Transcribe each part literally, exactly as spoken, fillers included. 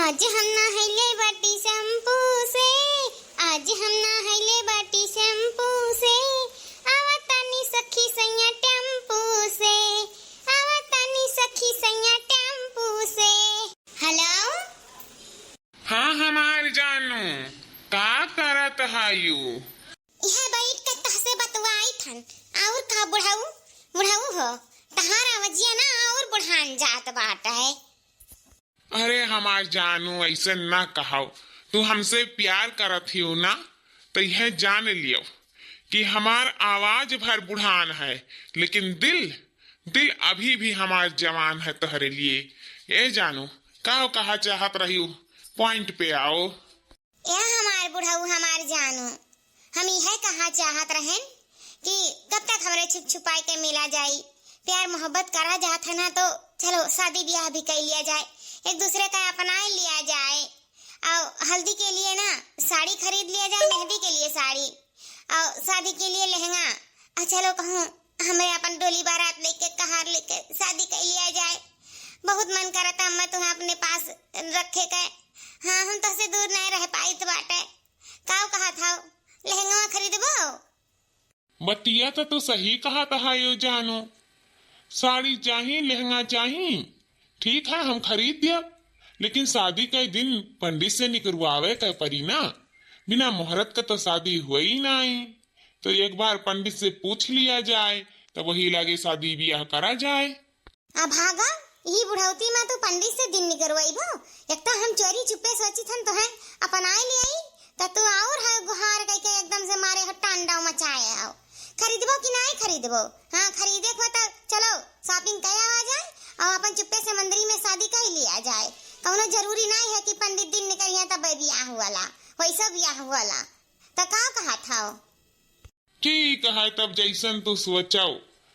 आज हम नहइले बाटी शैम्पू से, आज हम नहइले बाटी शैम्पू से, आवतानी सखी सैया टेम्पू से, आवतानी सखी सैया टेम्पू से। हेलो। हाँ हमार जानू, का करत हायू? यह बैठ के तहसे बतवाई थन। और का बुढ़ऊ, बुढ़ऊ हो, तहार आवाजिया ना और बुढ़ान जात बाटे। अरे हमार जानू, ऐसे ना कहाओ। तू हमसे प्यार करत हियो ना, तो यह जान लियो कि हमार आवाज भर बुढ़ान है, लेकिन दिल, दिल अभी भी हमार जवान है तोहरे लिए। ए जानू, का कहा चाहत रहियो? पॉइंट पे आओ। ए हमार बुढ़ऊ, हमार जानू, हम यह कहा चाहत रहन कि कब तक हमरे छुप छुपाई के मिला जाई। प्यार मोहब्बत करा जात है ना, तो चलो शादी ब्याह भी कर लिया जाए, एक दूसरे का अपना लिया जाए। और हल्दी के लिए ना साड़ी खरीद लिया जाए, मेहंदी के लिए साड़ी, और शादी के लिए लहंगा, और चलो कहूँ हमरे अपन डोली बारात लेके, कहार लेके शादी कर लिया जाए। बहुत मन करता अम्मा तुम्हें अपने पास रखे के। हाँ, हम तोहसे दूर नहीं रह पाइत बाटे। काव कहा था, लहंगा खरीदबो? बतिया तो तू सही कहा था यो जानो, साड़ी चाही, लहंगा चाही, ठीक है हम खरीद दिया, लेकिन शादी के दिन पंडित से निकरवावे के परी ना, बिना मुहूर्त के तो शादी हुई ही नहीं। तो एक बार पंडित से पूछ लिया जाए, तब वही लागे शादी ब्याह करा जाए। आ भागा, यही बुढ़ौती में तू पंडित से दिन निकरवाइबो? एक तो हम चोरी चुप्पे सोची थन तोहे अपनाए ले आई, त तू और है गुहार कह के एकदम से मारे हो टांडव मचाए आओ। खरीदबो कि नहीं खरीदबो? हाँ, खरीदे को तो चलो shopping कर आवा जाए और अपन चुप्पे से मंदिर में शादी कर लिया जाए। कौनो जरूरी नहीं है कि पंडित दिन निकलिया तब ब्याह वाला, वैसा ब्याह वाला। तो का कहा था? ठीक है, तब जैसन तू सोचो।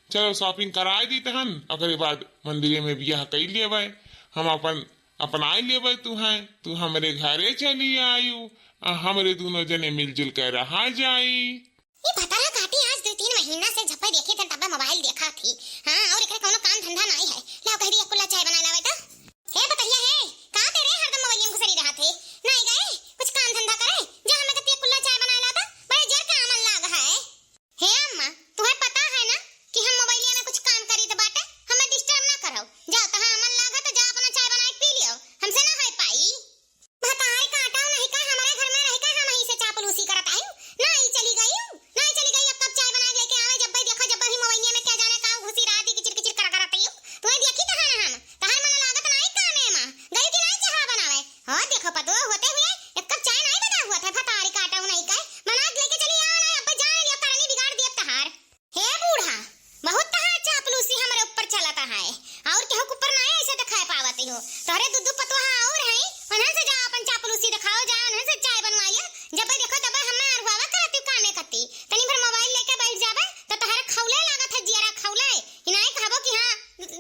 चलो shopping कराए दी तहन, ओकरे बाद मंदिरे में बियाह कई लेबै। हम अपन अपनाए लेबै तू हैं, तू हमरे घरे चली आयु, आ हमरे दोनों जने मिलजुल के रहा जाई। ये भतारा काटी आज दो तीन महीना से झप्पे देखी थन, तब्बे मोबाइल देखा थी। हाँ, और एकरे कोनो काम धंधा नहीं है। लाओ कह दी एक कुल्ला चाय बना लावे तो। हे बतहिया हे, का तेरे हरदम मोबाइलिया में घुसरी रहा थे? नहीं गए कुछ काम धंधा करे, जा हमें कतिया कुल्ला चाय बनाए लाता, बड़े जोर का अमल लाग है। हे अम्मा, तुम्हें पता है ना कि हम मोबाइलिया में कुछ काम करी तो बाटे, हमें disturb ना करो। जाओ तहाँ अमल लाग है तो जाओ अपना चाय बनाए पी लियो, हमसे ना हो पाई। भतार काटो नहीं का, हमारे घर में रह के हम ही से चापलूसी करत आयु, ना ही चली गई, ना ही चली गई, अब कब चाय बना के लेके आवे, जब भाई देखो जब भाई मोबाइलिया में क्या जाने का घुसी रहा थी किचिर किचिर कर करत आयु, तुम्हें देखी तो है ना हम। तहार मन लागत नाई कामे मा। गई कि नाई चाह बनावे? हो देखो पतोह होते हुए एक कप चाय नाई बना हुआ था, भतारी काटा हूँ नहीं कहे। बना के लेके चली आओ ना, अब जान लियो करनी बिगाड़ दिया तहार। हे बूढ़ा, बहुत तहार चापलूसी हमरे ऊपर चलता है। और केहू के ऊपर नाई ऐसे दिखाए पावत हो। तोहरे दू दू पतोह और हैं, उन्हन से जाओ अपन चापलूसी दिखाओ, जाओ उन्हन से चाय बनवा लियो। जब देखो तब हमें अरुआवा करती कामे करती। तनी भर मोबाइल लेके बैठ जाबे तो तोहरे खौले लागत है जियरा खौले। इनाई कहबो कि हाँ,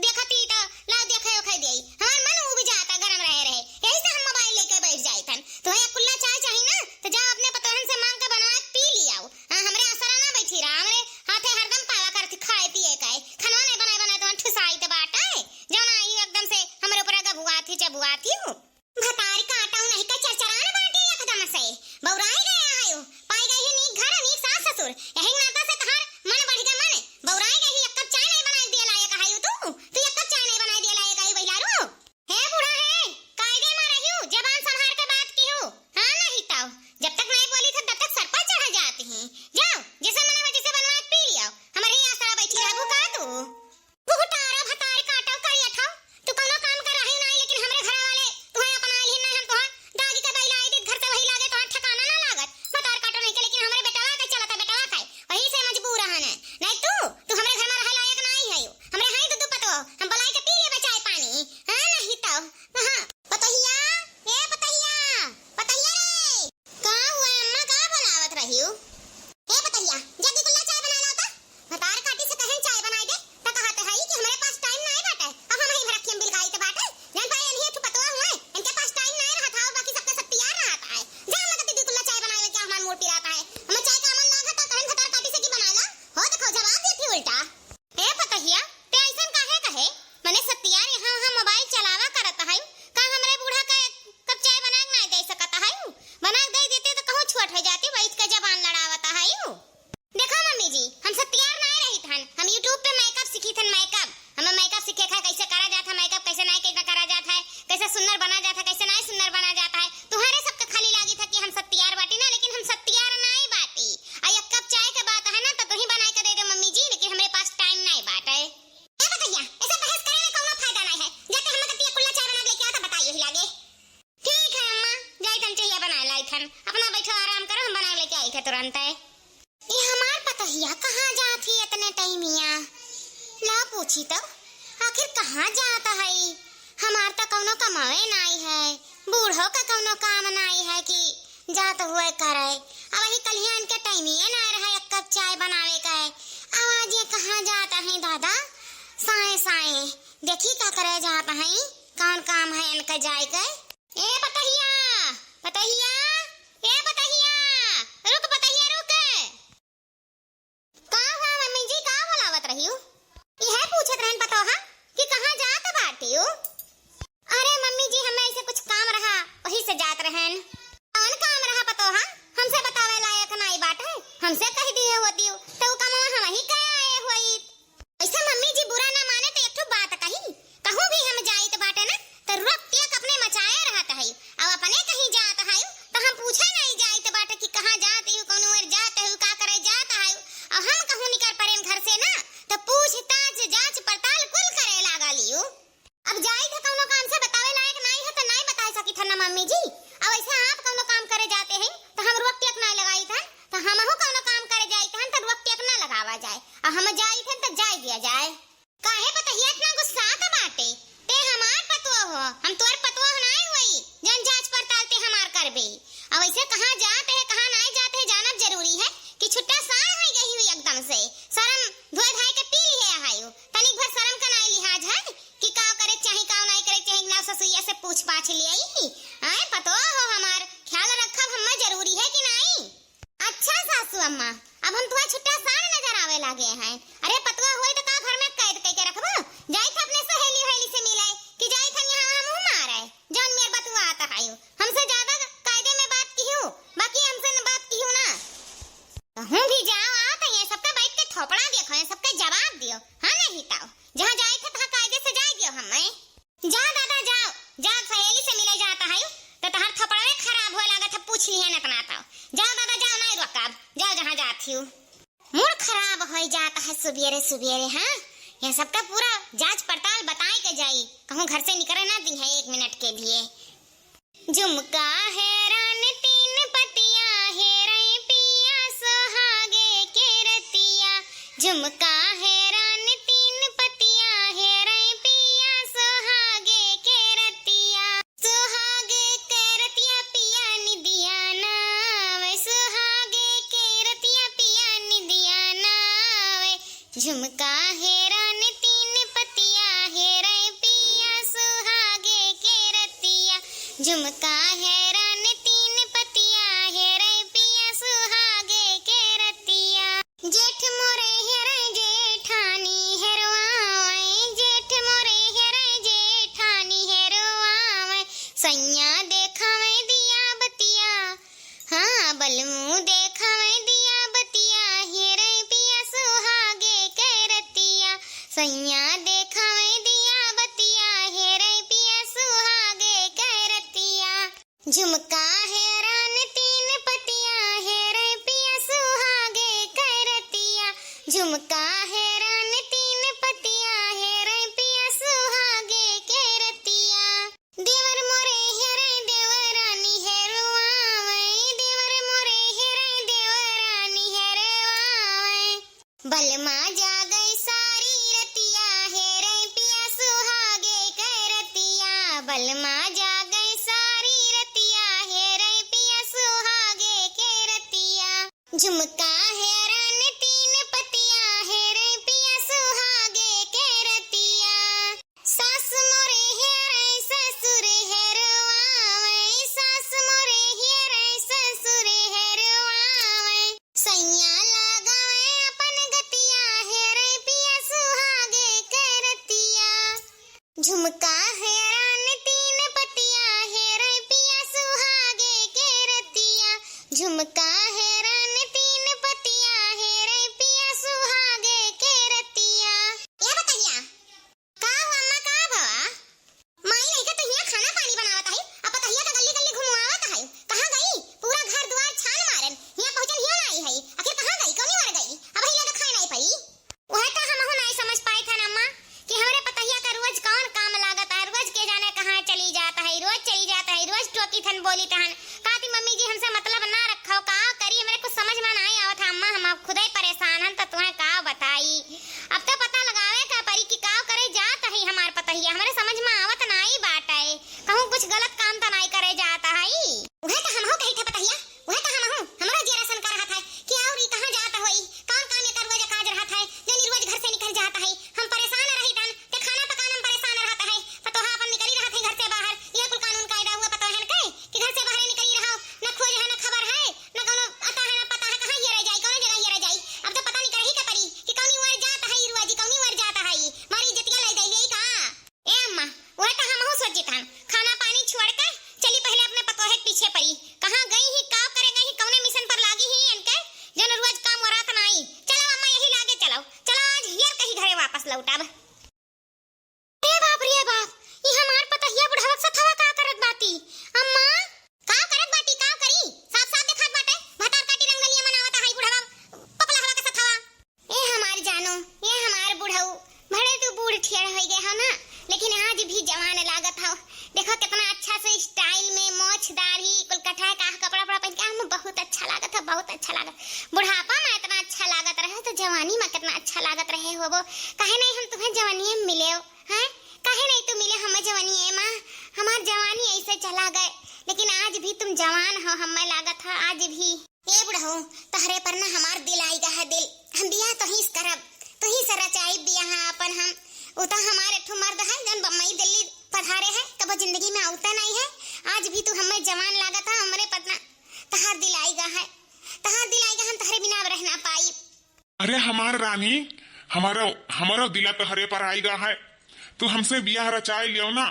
देखती तो लाओ देखे ओखे देई। हमार मन उब जाता गरम रहे रहे, यही से हम मोबाइल लेके बैठ जाइतन। तुम्हें एक कुल्ला चाय चाही ना, तो जाओ अपने पतोहन से मांग के बनवा के पी लियाओ। हाँ, हमरे आसरा ना बैठी रहा, हमरे हाथे हरदम पावा करती खाए पिए का है। खाना नहीं बनाए बनाए तो ठुसाई तो बाटे, जो ना आई एकदम से हमरे ऊपर गबुआ थी चबुआ थी हूँ। भतारी काटऊ नहीं के चरचरान बाटे एकदम से। बौराई गया आयो, पाई गई ही नीक घर, नीक सास ससुर। यही नाता से तहार मन बढ़ गया मन। बौराई गई ही, एक कप चाय नहीं बनाए दिए लायक आयो तू। तू एक कप चाय नहीं बनाए दिए लायक आयो बहिलारू। हे बूढ़ा हे, कायदे मा रहियो, जबान संभार के बात कियो। हाँ नहीं तो, जब तक नहीं बोली था तब तक सर पर चढ़ जाती हैं। जाओ, जैसे मन हो जैसे बनवा के पी लियो। हमारे ही आसरा बैठी रहबू का तू? घुघुटारा भतार काटो करिया था, तू कौनो काम कर रही नहीं, लेकिन हमरे घर वाले तुम्हें अपना ली सुन्नर बना जात है, कैसे नाई सुन्नर बना जात है। तुहरे सबके खाली लागित है कि हम सत्यार बाटी ना, लेकिन हम सत्यार नाई बाटी। आ एक कप चाय के बात है ना, तो तुही बनाए के दे दे मम्मी जी, लेकिन हमरे पास टाइम नाई बाटे। ए पतोहिया, ऐसे बहस करे में कौनो फायदा नाई है। जाके हम कतिया कुल्ला चाय बना के लेके आता, बताइयो ही लागे। ठीक है अम्मा, जाई थन चहिया बना लाई थन। अपना बैठो, आराम करो, हम बना लेके आई थे तुरंत है। ई हमार पतोहिया कहाँ जात ही इतने टाइमिया? ला पूछी तो, आखिर कहाँ जात हई? हमार तो कौनो कमावे नाई है, बूढ़ो का कौनो काम नाई है कि जात हुए करे। अब वही कलिया इनके टाइमिये ना रहे एक कप चाय बनावे का है। अब आज ये कहाँ जात हैं दादा? साए साए देखी का करे जात हैं, कौन काम है इनका जाए के? ए पतोहिया, पतोहिया, ए पतोहिया, रुक पतोहिया रुक। का हुआ मम्मी जी, का बोलावत रही हो? यह पूछत रहन पतोहा कि कहाँ जात बाटी हो? अरे मम्मी जी, हमें ऐसे कुछ काम रहा, वही से जात रहन। कौन काम रहा पतोहा? हमसे बतावे लायक नाई बाटे, हमसे कह दिए होती हो, तो वो कमवा हम ही कह आए होई। ऐसे मम्मी जी बुरा ना माने तो एक ठो बात कही, कहूँ भी हम जाइत बाटे ना, तो रुआ टेक अपने मचाए रहत है। अब अपने कहीं जात है, तो हम पूछे नहीं जाइत बाटे कि कहाँ जात हो, कौन ओर जात हो, का करे जात हो। अब हम कहूँ निकर परेन घर से ना, तो पूछताछ, जांच पड़ताल कुल करे लागल हो। अब जाइत है कौनो काम से बतावे लायक नाई है, तो नाई बताए सकित है ना मम्मी जी। अब ऐसे आप कौनो काम करे जाते हैं, तो हम रुआ टेक नाई लगाइत है, तो हमहू कौनो काम करे जाइत है, तो रुआ टेक ना लगावा जाए। अब हम जाइत है, तो जाए दिया जाए। काहे पतोहिया इतना गुस्सात बाटे? ते हमार पतोह हो, हम तोर पतोह नाई होई, जौन जांच पड़ताल ते हमार करबे। अब ऐसे कहाँ जात है, कहाँ नाई जात है, जानब जरूरी है कि छुट्टा सार होई गई हुई एकदम से। शरम धोए धाए के पी लिहे आहायु। तनिक भर शरम का नाई लिहाज है कि का करे के चाही, का नाई करे के चाही, ना ससुइया से पूछ पाछ ले आई। आए पतोह हो हमार, ख्याल रखब हम्मा जरूरी है कि नाई? अच्छा सासू अम्मा, अब हम तुहा छुट्टा सार नजर आवे लागे हैं। अरे पतोह होई तो का घर में कैद कई के रखबो? जाई था अपने सहेली वहेली से मिले कि जाई था यहाँ मुँह मारे? जौन मेर बतुआ आता है हमसे ज्यादा कायदे में बात की हूँ, बाकी हमसे न बात की हूँ ना। कहूँ भी जाओ आओ तो ये सबका बैठ के थोपड़ा देखो, ये सबका जवाब दियो। हाँ नहीं ताओ, जहाँ जाए थे तहाँ कायदे से जाए दियो हमें। जाओ दादा जाओ, जाओ सहेली से मिले जाता है, तो तहार थपड़वे खराब होए लागत है, पूछ लिहे न इतना तो। जाओ दादा जाओ, नहीं रोकब, जाओ जहाँ जात ही। मूड खराब होई जात है सुबेरे सुबेरे, हाँ? यह सबका पूरा जांच पड़ताल बताए के जाई, कहूँ घर से निकरे ना दी है एक मिनट के लिए। झुमका हेरान तीन पतिया, हेरै पिया सोहागे के रतिया। झुमका हेरान तीन पतिया, हेरै पिया सोहागे के रतिया। सोहागे के रतिया पिया निदिया ना आवे, सोहागे के रतिया पिया निदिया ना आवे। झुमका हेरान तीन पतिया, हेरै पिया सुहागे के रतिया। झुमका हेरान तीन पतिया, हेरै पिया सुहागे के रतिया। जेठ मोरे हेरै जेठानी हेरवावै, जेठ मोरे हेरै जेठानी हेरवावै। सैया देखावै दिया बतिया, हाँ, बलमू देखावै दिया बतिया, हेरै पिया सुहागे के रतिया। सैया देखावै दिया बतिया, हेरै पिया सुहागे के रतिया। झुमका हेरान तीन पतिया, हेरै पिया सुहागे के रतिया। झुमका हेरान तीन पतिया, हेरै पिया सुहागे के रतिया। देवर मोरे हेरै देवरानी हेरवावै, देवर मोरे हेरै देवरानी हेरवावै। बलमा जागै सारी रतिया, हेरै पिया सुहागे के रतिया। बलमा जागै सारी रतिया, हेरै पिया सुहागे के रतिया। झुमका हेरान तीन पतिया, हेरै पिया सुहागे के रतिया। सास मोरे हेरै ससुर हेरवावै, सास मोरे हेरै ससुर हेरवावै। सैया लगावै अपन गतिया, हेरै पिया सुहागे के रतिया। झुमका हेरान तीन पतिया, हेरै पिया सुहागे के रतिया। झुमका हेरान तीन पतिया, हेरै पिया सुहागे के रतिया। ए बतैया, का हो अम्मा, का भवा? माई लइका तो हियाँ खाना की थन बोली तहन। कहती, "मम्मी जी, हमसे मतलब ना रखो, का करी, हमरे कुछ समझ में नाहीं आवत है अम्मा, हम अब खुदे परेशान हन, त तुहें का बताई। अब तो पता लगावे का परी कि का करे जात है हमार पतहिया, हमरे समझ में आवत नाहीं बाटे, कहूँ कुछ गलत काम त नाहीं करे जात है।" उहे त हमहू कही थे पतहिया, उहे त हमहू, हमरो जियरा सनका रहत है कि और ई कहाँ जात होई, कौन काम एकर रोज काज रहत है, जौन ई रोज घर से निकल जात है। हम परेशान रही तन, ते खाना पकाना में परेशान रहत है, पतोहा अपन निकली रहत है घर से बाहर। यह कुल कानून कायदा हुआ पतोहन के कि घर से बाहर निकली रहो, न खोज है, न खबर है, न कौनो अता है, न पता है, कहाँ ये रह जाई, कौनो जगह ये रह जाई। अब तो पता निकरही के परी कि कौनी ओर जात है ई रोज, कौनी ओर जात है, मारी इज्जतिया ले दे लेई का? ए अम्मा, वह तो हमहू सोचित हन, खाना पानी छोड़ के चली पहले अपने पतोहे के पीछे पड़ी। कहाँ गई ही, का करे गई ही, कौने मिशन पर लागी ही इनके, जौन रोज काम वरात नाई। चलो अम्मा, यही लागे चलो, चलो आज हियर कहीं घरे वापस लौटब। ए बाप रे बाप, ई हमार पतहिया बुढ़वा के सथवा का करत बाटी? अम्मा, का करत बाटी, का करी? साफ साफ देखात बाटे, भतार काटी रंगलिया मनावत है बुढ़वा पपलहवा के सथवा। ए हमार जानो, ए हमार बुढ़ऊ, भले तू बूढ़ ठेड़ होई गए हो ना, लेकिन आज भी जवान लागत हो। देखो कितना अच्छा से स्टाइल में मोछ दाढ़ी कुल कटाए का कपड़ा उपड़ा पहन के हम बहुत अच्छा लागत हो, बहुत अच्छा लागत। बुढ़ापा में इतना अच्छा लागत रहे तो जवानी में कितना अच्छा लागत रहे होबो। काहे नहीं हम तुम्हें जवानी में मिले हो, हैं? काहे नहीं तू मिले हमें जवानी में? हमार जवानी ऐसे चला गए, लेकिन आज भी तुम जवान हो, हमें लागत हो आज भी। ए बुढ़ऊ, तोहरे पर ना हमार दिल आइगा है दिल। हम बियाह तोही से करब, तोही से रचाई बियाह आपन हम। उ तो हमार एक ठो मर्द है, जौन बम्बई दिल्ली पधारे है, कबो जिंदगी में आवता नहीं है। आज भी तू हमें जवान लागत है, हमरे पर ना तोहार दिल आइगा है, तोहार दिल आइगा, हम तोहरे बिना अब रह ना पाई। अरे हमार रानी, हमारो, हमारो दिला तोहरे पर आइगा है। तू हमसे बियाह रचाए लियो ना,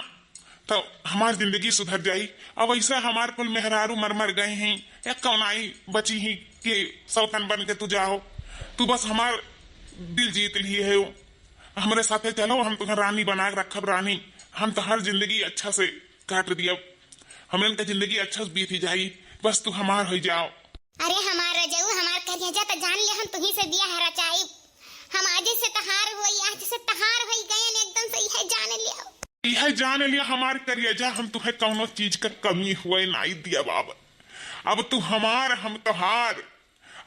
तो हमार जिंदगी सुधर जाई। अब ऐसा हमार कुल मेहरारू मर मर गए हैं, एक कौनाई बची ही कि सौतन बन के तू जाओ। तू बस हमार दिल जीत लिए है। हमरे साथे चलो, हम तुम्हें रानी बना के रखब रानी। हम तोहार जिंदगी अच्छा से काट दियब, हमरन के जिंदगी अच्छा से बीत ही जाई, बस तू हमार हो जाओ। अरे हमार रजऊ, हमार करेजा, त जान ले हम तुही से बियाह रचाई। हम आज से तहार होई, आज से तहार होई गयन एकदम से, यह जान लियो। यह जान लियो हमार करेजा, हम तुहे कौनो चीज का कमी हुए नाई दिया बाबा। अब तू हमार, हम तोहार।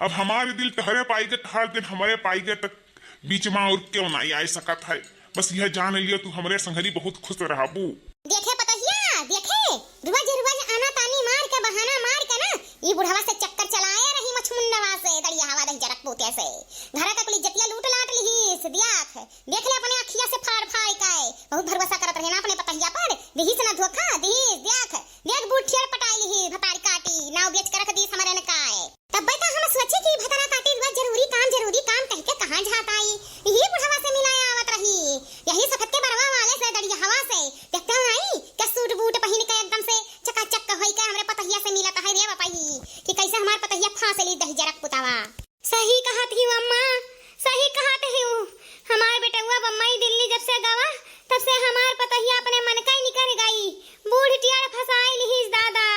अब हमार दिल तोहरे पाई के, तोहार दिल हमरे पाई के, तक बीच में और क्यों नाई आ सकत है। बस यह जान लियो तू हमरे संगरी बहुत खुश रहबू। देखे पतोहिया, देखे, रोज रोज आना तानी मार के, बहाना मार के ना, ई बुढ़वा से चक्कर चलाए रही मछमुंडवा से, दड़िया हवा दही जरक पोते से। घरा का कुल इज्जतिया लूट लाट लिहीस, देख, देख ले अपने अखिया से फाड़ फाड़ के। बहुत भरोसा करत रहे ना अपने पतहिया पर, दिहीस ना धोखा, दिहीस, देख, देख बूढ़ ठेड़ पटाई लिहीस, भतारी काटी, नाव बेच के रख दीस हमरे ने काय। तब्बे तो हम सोचे कि भतरा काटी रुआ जरूरी काम, जरूरी काम कह के कहाँ जात आई, यही बुढ़वा से मिलाए आवत रही, यही सफेद के बरवा वाले से, दड़िया हवा से। देखते हो आई, क्या सूट बूट पहिन के एकदम से चकाचक होई के हमरे पतहिया से मिलत है रे बपही, कि कैसे हमार पतहिया फांस ली दही जरक पुतावा। सही कहत ही अम्मा, सही कहत ही। हमार बेटउआ बम्बई दिल्ली जब से गवा, तब से हमार पतहिया अपने मन का ही निकर गई। बूढ़ टियाड़ फंसाई लिहिस दादा।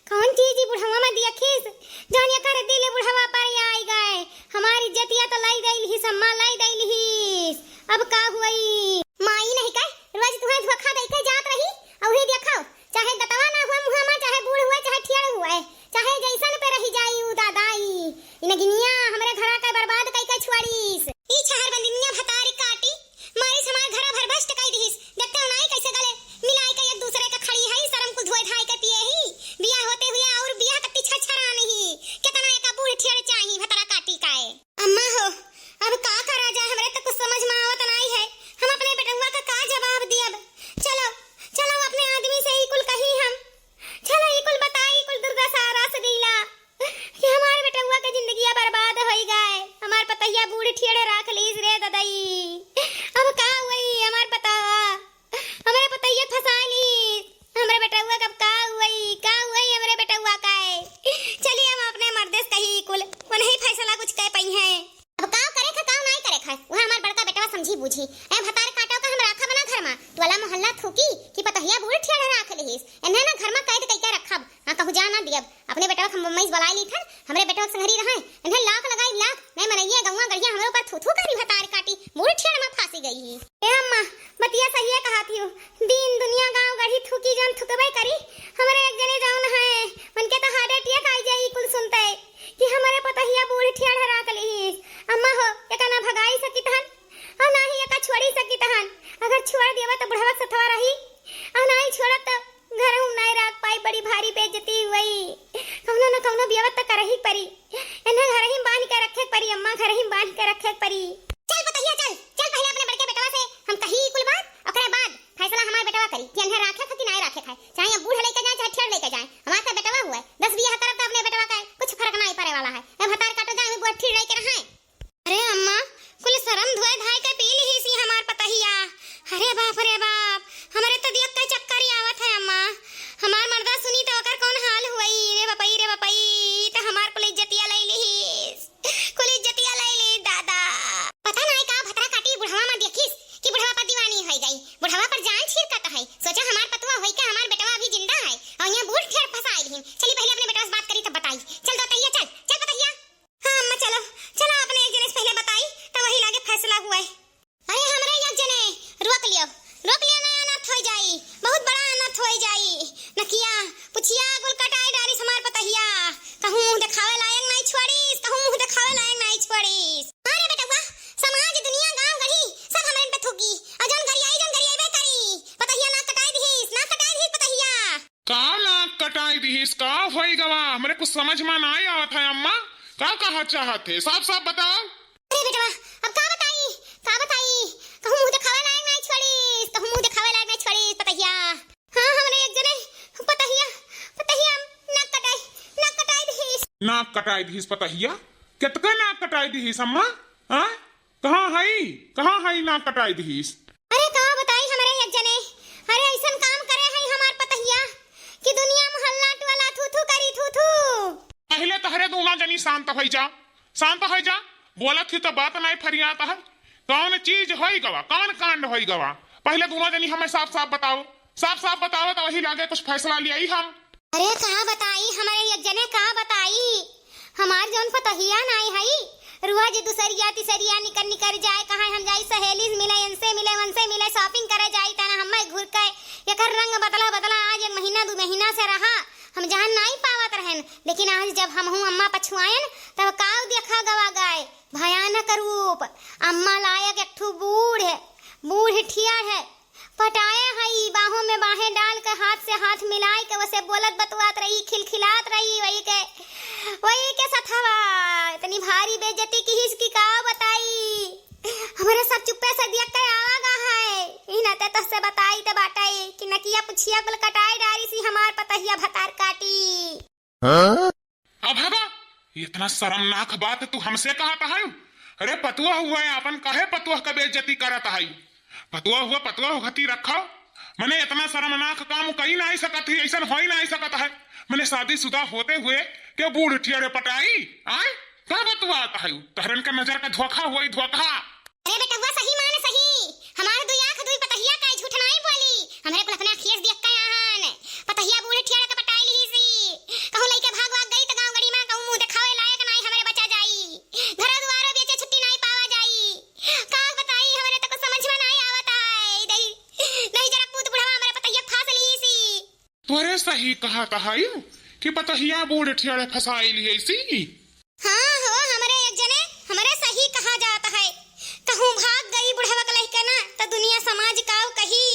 कौन चीज ई बुढ़वा में देखिस, जौन एकर दिल बुढ़वा पर आई गए। हमार इज्जतिया तो लाई दई लिहिस अम्मा, लाई दई लिहिस। अब का हुई? माई नहीं का, रोज तुहे धोखा दई के जात रही, अउही देखो, चाहे दतवा ना हुए मुँह में, चाहे बूढ़ हुए, चाहे ठियाड़ हुए, चाहे जैसन पे रही जाई उ दादा ई। इ नगिनिया हमरे घरा के बर्बाद कई के छोड़ीस। ई छहर बंदिनिया भतारी काटी, मारिस हमार घरा भर भ्रष्ट कई दिहिस। देखते हो नाई कैसे गले मिलाई के एक दूसरे के खड़ी है, शर्म कुल धोए धाए के पिए ही। बियाह होते हुए और बियाह कट्टी छरछरा नहीं। केतना एका बूढ़ ठियाड़ चाही भतरा काटी काए। अम्मा हो, अब का करा जाए, हमरे तो कुछ समझ में आवत नाई है। हम अपने बेटउआ का का जवाब दियब? चलो, चलो अपने आदमी से ई कुल कही हम। चलो ई कुल बताई, ई कुल दुर्दशा रास लीला कि हमारे बेटउआ के जिंदगिया बर्बाद होई गए। हमार पतहिया बूढ़ ठियाड़ राख लीस रे ददई। अब का हुई हमार पतवा? हमरे पतैया फंसा ली, हमरे बेटउआ कब का हुई, का हुई हमरे बेटउआ का है? चलिए हम अपने मर्दे से कही कुल, वो नहीं फैसला कुछ कह पाई हैं। अब का करे खा, का नहीं करे खा, वह हमार बड़का बेटवा समझी बूझी। ए भतार काटो का हम राखब ना घर में, टोला मोहल्ला थूकी कि पतहिया बूढ़ ठियाड़ राख लिहिस, इन्हें ना घर में कैद कई के रखब, हाँ कहूँ जा ना दियब। अपने बेटवा के हम बम्बई से बुलाए ली थन, हमरे बेटवा के संगरी रहे, इन्हें लाख लगाई लाख, नहीं मनइये गौवा गढ़िया हमरे ऊपर थू थू करी भतार काटी, बूढ़ ठियाड़ में फांसी गई ही। ए अम्मा, बतिया सहिए कहत हियो, दीन दुनिया गाँव गढ़ी थूकी जौन थुकबे करी, हमरे एक जने जौन बड़ी भारी बेइज्जती हुई। कौनो न कौनो बियवत त करही परी। इन्हें घरही में बांध के रखे परी अम्मा, घरही में बांध के रखे परी। चल पतहिया चल, चल पहिले अपने बड़के बेटवा से हम कही कुल बात, ओकरे बाद फैसला हमार बेटवा करी कि इन्हें राखे खाए कि नाय राखे खाए। चाहे अब बूढ़ लेके जाए, चाहे ठेड़ लेके जाए, हमार तो बेटवा हुआ है। दस बियाह करब तो अपने बेटवा का कुछ फर्क नाय पड़े वाला है। अब भतार काटो जाए, बुआ ठेड़ लेके रहे। अरे अम्मा, कुल शरम धोए धाय के पी लिहिस ई हमार पतहिया। अरे बाप रे बाप, हमरे तो देख के चक्कर ही आवत है अम्मा। हमार मर्दा सुनी तो ओकर कौन हाल हुई? रे बपई, रे बपई, ई तो हमार कुल इज्जतिया ले लिहिस, कुल इज्जतिया ले लिहिस दादा। पता नाय का भतरा काटी बुढ़वा में देखिस कि बुढ़वा पर दीवानी होई गई, बुढ़वा पर जान छिड़कत है। सोचा हमार पतुआ होई के हमार बेटवा अभी जिंदा है और यहाँ बूढ़ ठेड़ फंसाई लिहिन। चली पहिले अपने बेटवा से बात करी तब बताई। चल दो तहिया, चल, चल पतहिया। हाँ अम्मा, चलो, चलो, अपने एक जने से पहिले बताई, तब वही लागे फैसला हुए। अरे हमरे एक जने, रोक लियो, रोक लियो, ना अनर्थ होई जाई, बहुत बड़ा अनर्थ होई जाई। नकिया, पुछिया, कुल कटाई डारिस हमार पतहिया, कहूँ मुँह देखावे लायक नाई छोड़िस, कहूँ मुँह देखावे लायक नाई छोड़िस। अरे बेटवा, समाज, दुनिया, गाँव, गढ़ी, सब हमरे पे थूकी, और जौन गरियाई, जौन गरियाई बे करी, पतहिया ना कटाई दिहिस, ना कटाई दिहिस पतहिया। का नाक कटाई दिहिस? का होई गवा? हमरे कुछ समझ में नाय आवत है अम्मा, का कहा चाहत है? साफ साफ बताओ। अरे बेटवा, अब का बताई, का बताई? कहूँ मुँह देखावे लायक नाय छोड़िस, कहूँ मुँह देखावे लायक नाय छोड़िस पतहिया। हाँ, हमरे एक जने पतहिया, पतहिया नाक कटाई, नाक कटाई दिहिस। नाक कटाई दिहिस पतहिया? केतका नाक कटाई दिहिस अम्मा? हाँ? कहाँ हई? कहाँ हई नाक कटाई दिहिस? अरे का बताई हमरे एक जने, अरे अइसन काम करे हई हमार पतहिया कि दुनिया मोहल्ला टोला थू थू करी, थू थू। पहिले तहरे दूना जनी शांत होई जा, शांत होई जा। बोलत ही तो बात नाई फरियात है। कौन चीज होई गवा, कौन कांड होई गवा? पहिले दूना जनी हमें साफ साफ बताओ, साफ साफ बताओ तो वही लागे कुछ फैसला लियाई हम। अरे का बताई, हमरे एक जने का बताई, हमार जौन पतहिया नाई हई, रोज दुसरिया तिसरिया निकर निकर जाए, कहाँ हम जाई सहेली से मिले, इनसे मिले, उनसे मिले, shopping करे जाई, तना हमें घुर के एकर रंग बदला बदला, आज एक महीना दू महीना से रहा, हम जान नाई पावत रहन, लेकिन आज जब हमहू अम्मा पछुआयन, तब काऊ देखा गवा गए, भयानक रूप, अम्मा लायक एक ठू बूढ़, बूढ़ ठिया है, पटाए हई, बाहों में बाहें डाल के, हाथ से हाथ मिलाए के, वसे बोलत बतुआत रही, खिलखिलात रही, वही के, वही के सथवा। इतनी भारी बेइज्जती किहिस कि का बताई। हमरे सब चुप्पे से देख के आवा गा है। ई नाते तोहसे बताई त बाटई कि नकिया पुछिया कुल कटाई डारिस ई हमार पतहिया भतार काटी। हाँ? अब हवा, इतना शर्मनाक बात तू हमसे कहत है? अरे पतुआ हुआ है, आपन काहे पतुआ का बेइज्जती करत है? पतुआ हुआ, पतुआ हुआ गति रखो। मने इतना शर्मनाक काम कई नाई सकत ही, अइसन होई नाई सकत है। मने शादीशुदा होते हुए के बूढ़ ठियारे पटाई? आय? का बतुआत है? तहरन के नजर का धोखा हुई, धोखा। अरे बेटवा, सही मान सही, हमार दुई आँख दुई पतहिया का झूठ नाई बोली, हमरे कुल अपने अखिए से देख के आहन। पतहिया बूढ़ ठियार के पटाई लिहिसी, कहूँ लइके भाग भाग गई त गाँव गड़ी में कहूँ मुँह देखावे लायक नाई हमरे बचा जाई, घर दुआरो बेचे छुट्टी नाई पावा जाई। का बताई, हमरे तो कुछ समझ में नाई आवत है। दही, दही जरा पूत बुढ़वा हमरे पतहिया फांस लिहिसी। तोरे सही कहत हई कि पतहिया बूढ़ ठियारे फंसाई लिहिसी। हाँ हो, हमरे एक जने, हमरे सही कहा जात है। कहूँ भाग गई बुढ़वा के लइके ना, त दुनिया समाज काव कही,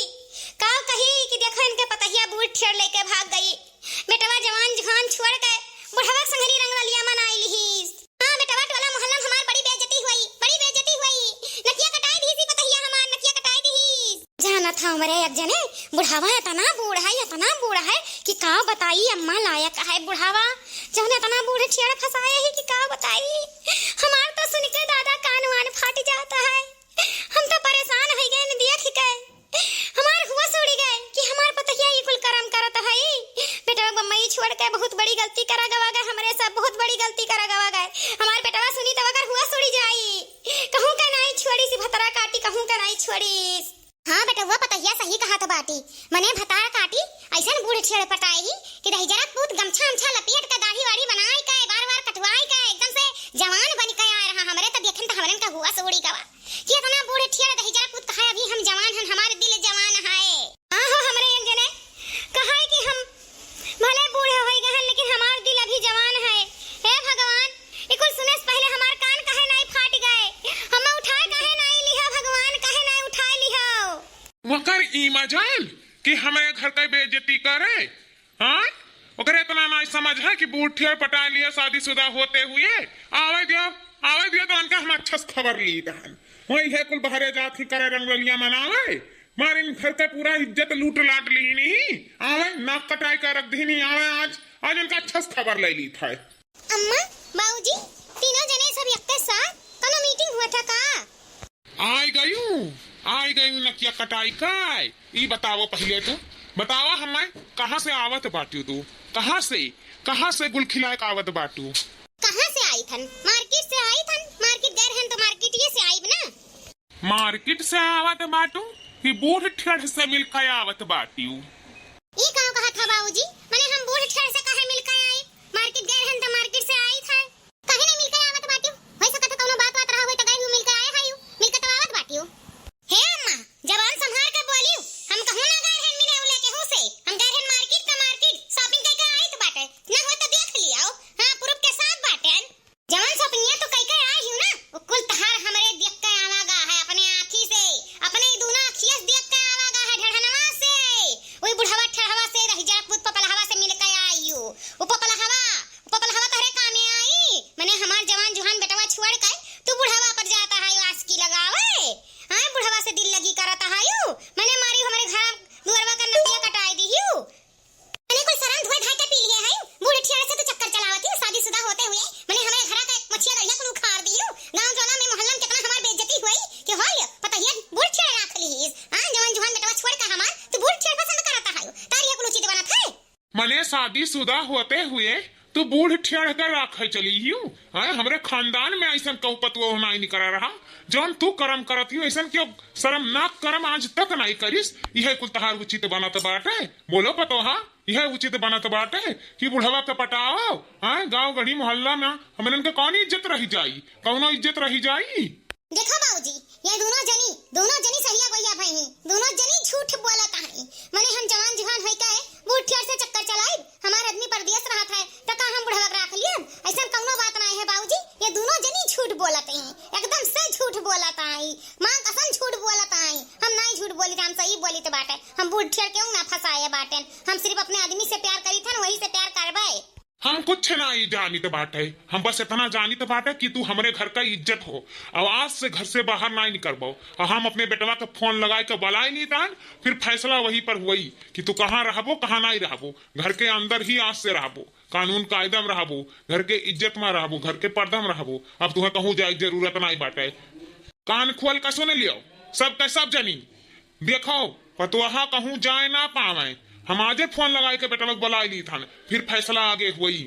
काव कही कि देखो इनके पतहिया बूढ़ ठियार लेके भाग गई। बेटवा जवान जुहान छोड़ के बुढ़वा के संगरी रंगवलिया मनाई लिहिस। हाँ बेटवा, टोला मोहल्ला में हमार बड़ी बेइज्जती हुई, बड़ी बेइज्जती हुई। नकिया कटाई दिहिसी पतहिया हमार, नकिया कटाई दिहिस। जानत हौ हमरे एक जने, बुढ़ावा एतना बूढ़ है, एतना बूढ़ है कि का बताई, अम्मा लायक है बुढ़ावा, जौन एतना बूढ़ ठियार फंसाए है कि का बताई। हमार तो सुन के दादा कान वान फाट जात है, हम तो परेशान होइ गए न देख के, हमार हुआ उड़ी गए कि हमार पतहिया ई कुल करम करत है। बेटवा बम्बई छोड़ के बहुत बड़ी गलती करा गवा गए, हमरे सब बहुत बड़ी गलती करा गवा गए। हमार बेटवा सुनी तब अगर हुआ उड़ी जाई, कहूँ के नाई छोड़िस भतरा काटी, कहूँ के नाई छोड़िस। हाँ बेटवा, पतहिया सही कहत बाटी। मने भतार काटी, अइसन बूढ़ ठियार पटाई कि दहिजरा पूत गमछा अमछा लपेट के, दाढ़ी वाढ़ी बनाई के, बार बार कटवाई के, एकदम से जवान बन के आए रहा। हमरे त देखन त हमरन का हुआ उड़ी गवा कि एतना बूढ़ ठियार दहिजरा पूत कहा अभी हम जवान हन, हमार दिल जवान है। हाँ हो, हमरे एक जने कहा है कि हम भले बूढ़े होइ गए हैं, लेकिन हमार दिल अभी जवान है। हे भगवान, ई कुल सुने से पहिले हमार कान काहे नाई फाट गए? हमें उठाए काहे नाई लिहा भगवान, काहे नाई उठाए लिहा? वकर ई मजाल कि हमरे घर के बेइज्जती करे, हाँ? समझा कि बूढ़ ठेर पटाए लिया शादीशुदा होते हुए। आवे दिया, आवे दिया तो उनका हम अच्छा से खबर ली दहन। वही है कुल बहरे जात ही करे रंगरलिया मनावे। मारे इन घर के पूरा इज्जत लूट लाट ली नहीं। आवे नाक कटाई का रख दी नहीं। आवे आज, आज उनका अच्छा से खबर ले ली था। अम्मा, बाबूजी, तीनों जने सब यक्के साथ, कोनो मीटिंग हुआ था का? आय गयू, आय गयू नकिया कटाई काय। ई बतावो पहिले तू, बतावा हमें, कहाँ से आवत बाट्यू तू? कहाँ से, कहाँ से गुल खिलाए के आवत बाट्यू? कहाँ से आई थन? मार्केट से आई थन, मार्केट गए रहन तो मार्केटिए से आईब ना। मार्केट से आवत बाट्यू कि बूढ़ ठेर से मिल के आवत बाट्यू? ई काव कहा था बाबूजी, मने हम बूढ़ ठेर से काहे मिल के आई? मार्केट गए रहन तो मार्केट से आई था। काहे नहीं मिल के आवत बाट्यू? हो सकत है कौनो बात बात रहा होई तो गए हूँ मिल के आए हायू, मिल के तो आवत बाट्यू। हे अम्मा, जबान संभार के बोलियो, हम कहूँ ना गए रहन मिले उले केहू से, हम गए रहन मार्केट का मार्केट, शॉपिंग करके आइत बाटे, ना हो तो देख लियाओ। हाँ, प्रूफ के साथ बाटेन। जवन शॉपिंगिया तो कई के आई हूँ ना, वो कुल तहार हमरे देख के आवा गा है अपने आँखी से, अपने ई दूना आँखिया से देख के आवा गा है ढढ़नवा से, वही बुढ़वा ठेरहवा से रही जा, पुत पपलहवा से मिल के आई हूँ। वो पपलहवा, वो पपलहवा तोहरे कामे आई, मने हमार जवान जुहान बेटवा छोड़ के तू बुढ़वा पर जाता है आशिकी लगावे। हाँ, बुढ़वा से दिल लगी करता है यू, मने मारी हमरे घर दुअरवा का नकिया कटाई दी यू। मने कुल शरम धोए धाए के पी लिए है, बूढ़ ठियार से तू चक्कर चलावत ही, शादीशुदा होते हुए, मने हमरे घरा के मछिया दरिया कुल उखाड़ दी यू। गाँव टोला में मोहल्ला में कितना हमार बेइज्जती हुई कि हो लियो, पतहिया बूढ़ ठियार राख ली ही। हाँ, जवान जुहान बेटवा छोड़ के हमार, तू बूढ़ ठियार पसंद करता है, तारी कुल उचित बनत है। मने शादीशुदा होते हुए तू बूढ़ ठेर के राखे चली हियू? हैं, हमरे खानदान में अइसन कहू पतोह नाई निकरा रहा, जौन तू करम करत हियू, अइसन क्यों शर्मनाक करम आज तक नाई करिस? इहे कुल तहार उचित बनत बाटे? बोलो पतोहा, इहे उचित बनत बाटे कि बुढ़वा के पटाओ? हैं, गाँव गढ़ी मोहल्ला में हमनन के कौन इज्जत रही जाई? कौनो इज्जत रही जाई? देखो बाबूजी, ये दोनों जनी, दोनों जनी सहिया गोइया भई हैं, दोनों जनी झूठ बोलत हैं। मने हम जवान जुहान होई के बूढ़ ठेर से चक्कर चलाइब, हमार आदमी परदेस रहत है, त का हम बुढ़वा के राख लियब? अइसन कौनो बात नाई है बाबूजी, ये दोनों जनी झूठ बोलत हैं, एकदम से झूठ बोलत हैं, माँ कसम झूठ बोलत हैं। हम नाई झूठ बोली, हम सही बोली त बाटे, हम बूढ़ ठेर केहू ना फंसाए बाटेन, हम सिर्फ अपने आदमी से प्यार करी थन, वही से प्यार करबे। हम कुछ नाई जानित बाटे, हम बस इतना जानित बाटे कि तू हमरे घर का इज्जत हो, और आज से घर से बाहर नाई निकरबो। और हम अपने बेटवा के फोन लगाए के बुलाए ली तान, फिर फैसला वही पर हुई कि तू कहाँ रहबो, कहाँ नाई रहबो। घर के अंदर ही आज से रहबो, कानून कायदा में रहबो, घर के इज्जत में रहबो, घर के पर्दा में रहबो। अब तुहे कहूँ जाए के जरूरत नाई बाटे। कान खोल के सुन लियो, सब के सब जनी। देखो, पतोहा कहूँ जाए ना पावे। हम आजे फोन लगाए के बेटवा के बुलाए ली थान, फिर फैसला आगे हुई।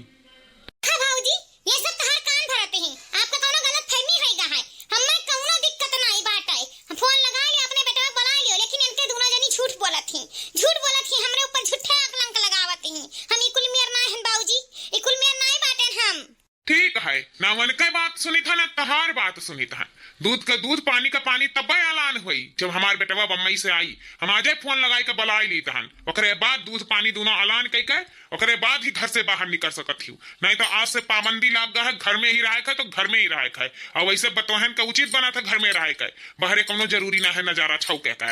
हाँ भौजी, ये सब तहार कान भरते हैं, आपका कौनो गलत फहमी होइगा है। हमें कौनो दिक्कत नाई बाटे, हम फोन लगा लियो, अपने बेटवा के बुला लियो, लेकिन इनके दोनों जनी झूठ बोलत ही, झूठ बोलत ही, हमरे ऊपर झूठे कलंक लगावत ही। हम इकुल मेर नाई हन बाबूजी, इकुल मेर नाई बाटेन हम। ठीक है, ना उनके बात सुनित है, ना तहार बात सुनित है। दूध का दूध, पानी का पानी तब्बे ऐलान हुई, जब हमार बेटवा बम्बई से आई। हम आजे फोन लगाई के बुलाई ली तहन, ओकरे बाद दूध पानी दोनों ऐलान कई के, ओकरे बाद ही घर से बाहर निकल सकत हियो। नहीं तो आज से पाबंदी लाग गा है, घर में ही रहे के, तो घर में ही रहे के। और वैसे बतोहन का उचित बना था घर में रहे के, बाहरे कौनो जरूरी ना है नजारा छौके का।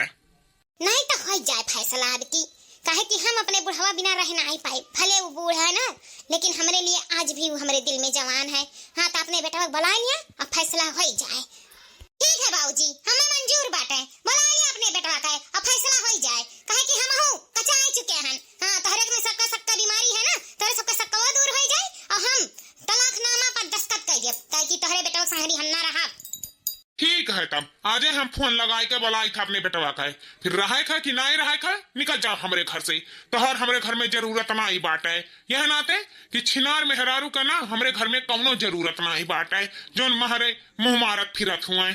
नहीं तो हो जाए फैसला अब की, काहे कि हम अपने बुढ़वा बिना रह ना आई पाए। भले वो बूढ़ है ना, लेकिन हमरे लिए आज भी वो हमरे दिल में जवान है। हाँ, तो अपने बेटवा के बुला लिया, अब फैसला हो जाए। ठीक है बाबूजी, हमें मंजूर बाटे, बुला लिया अपने बेटवा के, अब फैसला हो जाए, काहे कि हम हो कचाए चुके हैं। हाँ, तोहरे में सबका सक्का बीमारी है ना, तोहरे सबका सक्का वो दूर हो जाए, और हम तलाकनामा पर दस्तखत कर दिया, ताकि तोहरे बेटवा के संगरी हम ना रहा। ठीक है, तब आजे हम फोन लगाई के बुलाई था अपने बेटवा का, फिर रहे खा कि नाई रहे खा, निकल जाओ हमरे घर से। तोहर हमरे घर में जरूरत नाई बाटे। यह नाते कि छिनार मेहरारू का ना हमरे घर में कौनो जरूरत नाई बाटे, जौन महरे मुंह मारत फिरत हुए।